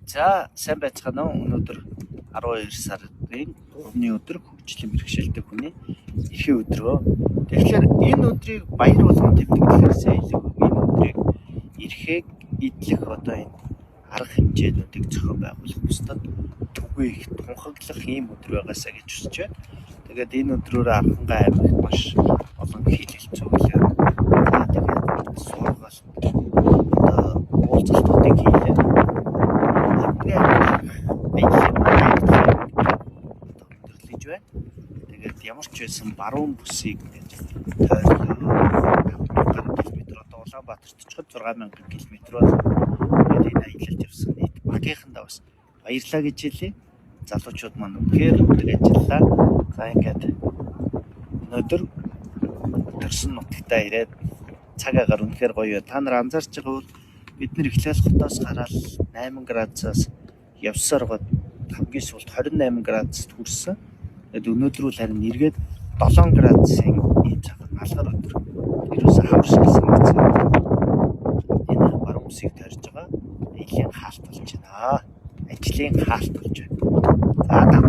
За, сайн байцгаана уу? Өнөөдөр 12 сарын 3-ны өдөр, хөгжлийн бэрхшээлтэй хүний эрхийн өдрөө. Тэгэхээр энэ өдрийг баяр болгон тэмдэглэхээсээ илүү энэ өдрийг эрхийг эдлэх одоо энэ арга хэмжээнүүдийг зохион байгуулах, бусдад түгээх, тунхаглах ийм өдөр байгаасай гэж хүсэж байна. Тэгээд энэ өдрөөр Архангай аймагт маш олон хийлэл зөвлөө. За, тэгээд сургалт, одоо уулзалтуудыг хийлээ. Архангай аймаг аяллаа маань одоо өндөрлөж байна. Тэгээд ямар ч байсан баруун бүсийг ингэж тойрлоо. 5000 км, одоо Улаанбаатарт очиход 6000 км бол. Тэгээд энэ аялалд явсан нийт багийнхандаа бас баярлалаа гэж хэлье. Залуучууд маань үнэхээр өндөр ажиллалаа. За, ингээд өнөөдөр төрсөн нутагтаа ирээд цаг агаар үнэхээр гоё. Та нар анзаарч байгаа бол бид нар эхлээл хотоос гараад 8 градусаас явсаар гот хамгийн сүүлд 28 градусд хүрсэн. Тэгээд өнөөдөр бол харин эргээд 7 градусын ийм цагаан алгар өдөр. Ерөөсө хавар шиг санагдсан. Энэ баруун бүсийг тойрж байгаа аялын хаалт болж байна. Ажлын хаалт болж байна. За.